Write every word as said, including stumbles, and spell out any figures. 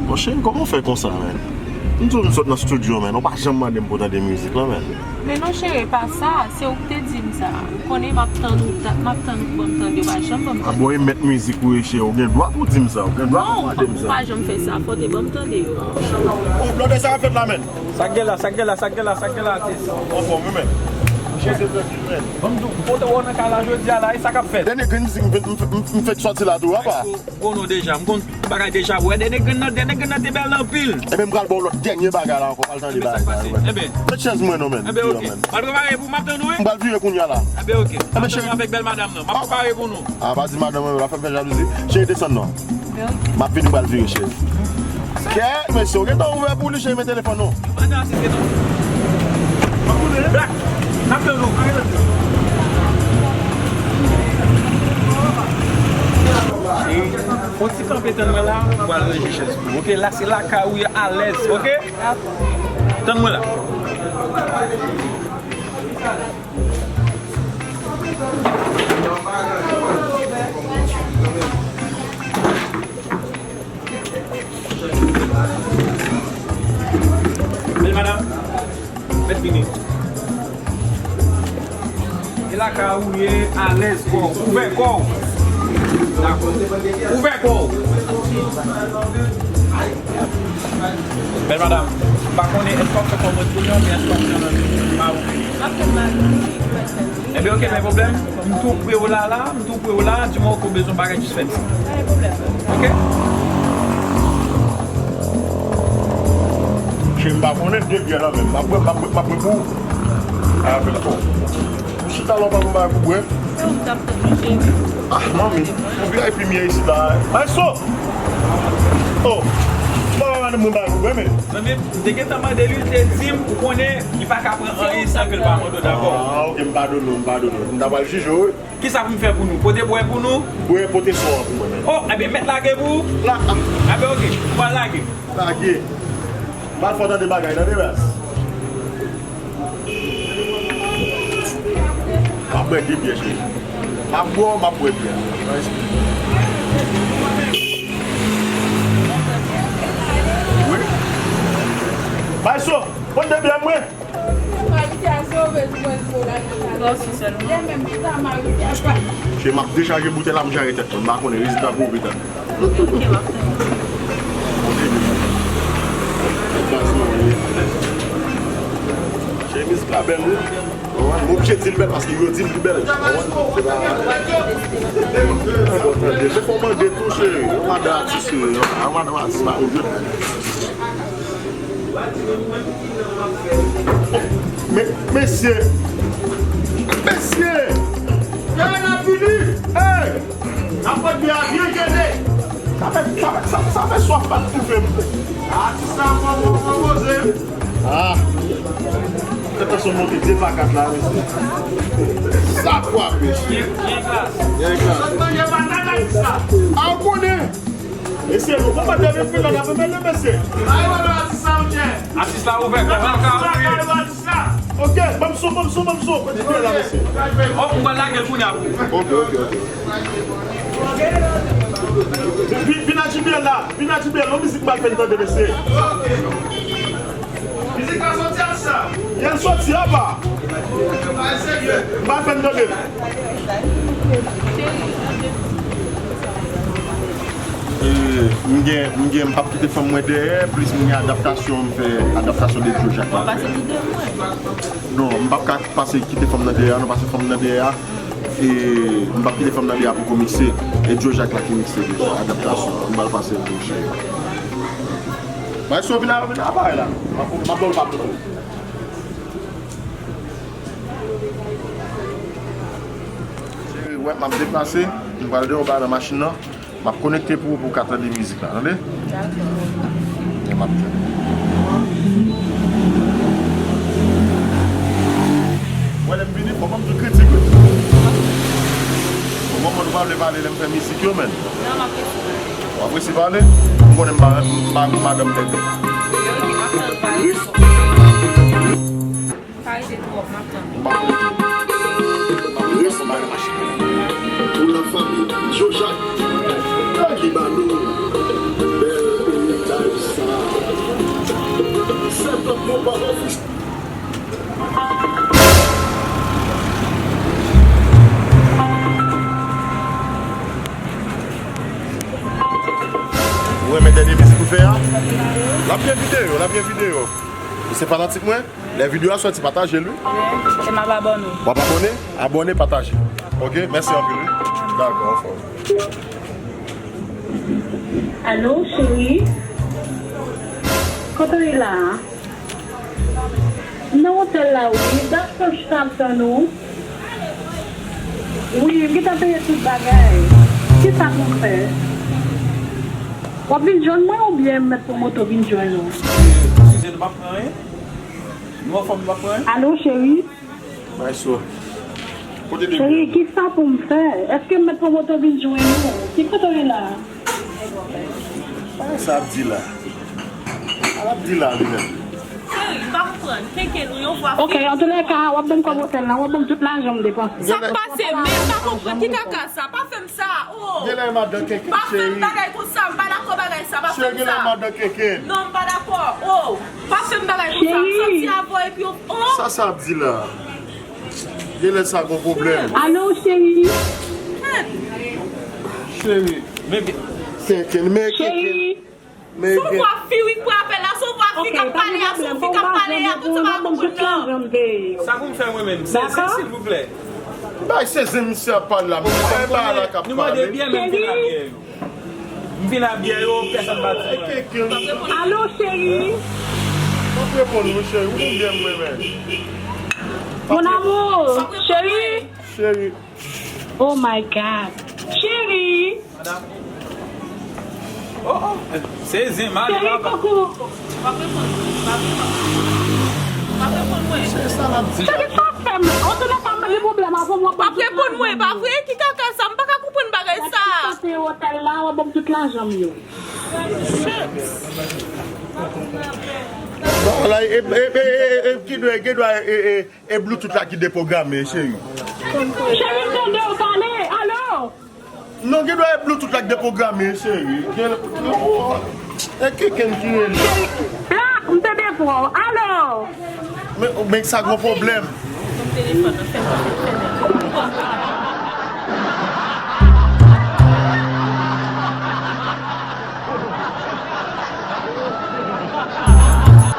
Monchè, kòman w fè konsa, menn? M di w m sot nan estidyo, menn. Ou pa janm mande m pou tande mizik lan, menn. Men non, cheri, pa sa. Se ou ki te di m sa. Ou konnen m ap tann ou, ta- m ap tann ou pou ban m tande. Ou pa janm ban m tande. A bon, e mèt mizik ou ye, cheri. Ou gen dwa pou di m sa. Ou gen dwa pou mande m sa. Non, ou pa janm fè sa. Fò w te ban m tande yo. Oh, blòdè, sa k ap fèt la, menn? Sa k gen la, sa k gen la, sa k gen la, sa k gen la, atis? Anfòm, wi, menn. Ban m di w, kote w nan kay la jodi a la, e sa k ap fèt? Dènye grenn mizik m fè- m- m- m fèk sòti la tou, apa? Ou konn ou deja, m konn tout bagay deja. Wè, dènye grenn nan, dènye grenn nan te bèl anpil. Ebyen, m pral ba w lòt dènye bagay la ankò, pral tande bagay sa yo, menn. Ebyen, sa k pase? Ebyen. Met chèz mwen non, menn. Ebyen, oke. Pral prepare pou m ap tann ou, wi. M pral vire kounye a la. Ebyen, oke. M ap tann ou avèk bèl madanm nan. M ap prepare pou nou. A, pa di madanm mwen la fè m fè jalouzi. Cheri, desann non. M ap vini, m pral vire, cheri. Kèt, mesye, ou gentan ouvè pou li, cheri, men telefòn ou. Black, n ap tann ou. Cheri, fon ti kanpe tann mwen la, m pral ranje chèz pou ou. Oke, la se lakay ou ye, alèz, oke? Tann mwen la. Bèl madanm, mèt vini. E lakay ou ye, alèz kò w, ouvè kò w. Dakò. Ouvè kò w. Bèl madanm, m pa konnen èske w ap fè kòmand pou mwen oubyen èske w ap fè nan maronnen. M ap fè maronnen, wi, m ap fè. Ebyen, oke, pa gen pwoblèm. M tou pre w la, la, m tou pre w la, di mwen ke w bezwen bagay, jis fè m siy. Pa gen pwoblèm. Oke? Cheri, m pa konnen, de byè nan men m. M ap bwè, m ap bwè, m ap bwè pou ou. A, fè l ankò. Ou chita la, ou pa gon bagay pou bwè? Se ou m t ap tann, wi, cheri. Ah, manmi, ou byen epi m ye isit la. Maestro! Oh, ou pa mande m yon bagay pou bwè, men. Zanmi m, m te gentan mande li, li te di m, ou konnen, li pa ka pran anyen san ke l pa mande w dabò. Ah, oke, m padone w, m padone w. M ta pral jije w, wi. Kisa pou m fè pou nou? Pote bwè pou nou? Bwè, pote sò a pou mwen, men. Oh, ebyen, mèt lage pou ou? La. Ebyen, oke, m pral lage. Lage. M pral fè w tande bagay, tande, ras. M ap bwè de byè, cheri. M ap bwè, m ap bwè byè. Wi. Bay so, pran de byè mwen. Cheri, m ap dechaje boutèy la, m jare tèt mwen. M pa konnen rezilta pwouve tèt mwen. Chemiz la bèl, wi. Ou konprann? M oblije di l bèl paske yo di m li bèl. Ou konprann? Se pa enpòtan. Fò w mande tou, cheri. Yon madanm atis, cheri. Yon madanm atis pa oblije. Men, mesye! Mesye! Hey! N ap pran byen byen gade. Sa fè, sa fè, sa, sa fè swaf pa t toufe m. Atis la pran, pran, pran poze. Ah! Fè tansyon monte de pa kat la, mesye. Sa fwa, mesye. Byen gras. Byen gras. Sot manje patat atis la. A, ou konnen. Mesye, nou konprann depi fil la, n ap mele, mesye. Ay, wè, wè, atis la, monchè. Atis la ouvè, kòman ka ouvè? Atis la, ouvè, atis la. Ok, ban m son, ban m son, ban m son. Kote fil la, mesye? Oh, m pral lage l kounye a pou ou. Ok, ok, ok. Vin, vin ak J B L la, vin ak J B L, yon mizik m pral fè n tande, mesye. Mizik la soti a sa? Yè l soti apa? M pral fè n tande. E, m gen, m gen, m p ap kite fanm mwen dèyè, plis m gen adaptasyon, m fè adaptasyon de Djo Jak la. W ap pase tou de mwen. Non, m p ap ka pase kite fanm nan dèyè, non, pase fanm nan dèyè. E m p ap kite fanm nan dèyè pou kou mikse. E Djo Jak la ki mikse deja, adaptasyon. M pral pase l tou, cheri. Maestro, vin a, vin a aparèy la. M ap, m ap ba w l pa pran. Cheri, wè, m ap deplase. M pral deyò ba nan machin nan. M ap konekte pou ou, pou w ka tande mizik la, tande? Dakò. Gen m ap tande. Wè, lè m vini, fò ban m tou kritik, wi. Bon, mwen, nou pa vle pale lè m fè mizik yo, menn. Non, m apresye. W apresye pale? M konnen m pa, m pa madanm tèt. Yo, yo, m ap tann pale. Respè. Pou la fanmi, Djo Jak. Fè a, l ap gen videyo, l ap gen videyo. Ou se fanatik mwen? Lè videyo a sòti, pataje l, wi. E m ap abòne. W ap abòne? Abòne, pataje. Ok, mèsi anpil, wi. Dakò, anfòm. Alo, cheri? Kote w ye la a? M nan otèl la wi, m t ap chita ap tann ou. Wi, m gentan peye tout bagay. Kisa pou m fè? W ap vin jwenn mwen oubyen m mèt pran moto vin jwenn ou? Eskize, nou p ap pran anyen? Nou anfòm, nou p ap pran anyen? Alo, cheri? Maestro. Kote de Cheri, kisa pou m fè? Èske m mèt pran moto vin jwenn ou? Ki kote w ye la? Sa ap di la. Sa ap di la li menm. Cheri, m pa konprann. Kenken nou yon vwa Ok, antoulèka, w ap ban m kòb otèl la, w ap ban m tout lajan m depanse. Sa k pase? Men m pa konprann. Ki kaka sa? Pa fè m sa. Oh! Genlè madan kenken Pa fè m cheri. Bagay konsa. M pa dakò bagay sa. Pa fè m Cheri, genlè sa. Madan kenken. Non, m pa dakò. Oh! Pa fè m bagay konsa. M santi avè w epi w. Oh! Sa sa ap di la. Genlè sa gon pwoblèm. Alo, cheri. Cheri. Men bi- Kenken, men kenken. Cheri. Men Son vwa fi wi k pran apèl la, son vwa fi k ap pale a, son fi k ap pale a, tout sa pa konprann nan. Sa pou m fè mwen menm? Sezi, silvouplè. Bay sezi misye ap pale la. Mwen bay la k ap Nou mande pale. Byen, men m vin a Byen yo. M vin a Byen yo, pèsonn pa di mwen. Kenken. Alo, cheri. Mwen reponn ou cheri. Ou konn Byen mwen men. Mon amour, cheri. Cheri. Oh my God. Cheri. Oh, oh. Sezi, mali Cheri, papa. koukou. W ap reponn mwen. W ap reponn mwen. Se sa l ap di. Cheri, sa fè m. Antoulèka, m gen pwoblèm avè w. W ap reponn mwen, pa vre? Ki kaka sa? M pa ka konprann bagay sa. Kite otèl la, w ap ban m tout lajan m yo. Bon, la, e, e, e, e, e, ki dwe, ki dwe, e, e, e Bluetooth la ki deprograme, cheri. Cheri, m tande w pale. Alo. Non, ki dwe e Bluetooth la ki deprograme, cheri. Gen, e kenken ki rele. Cheri, Black, m tande vwa w. Alo. Men, men sa gon pwoblèm. Telefòn nan fè m fè m fè m.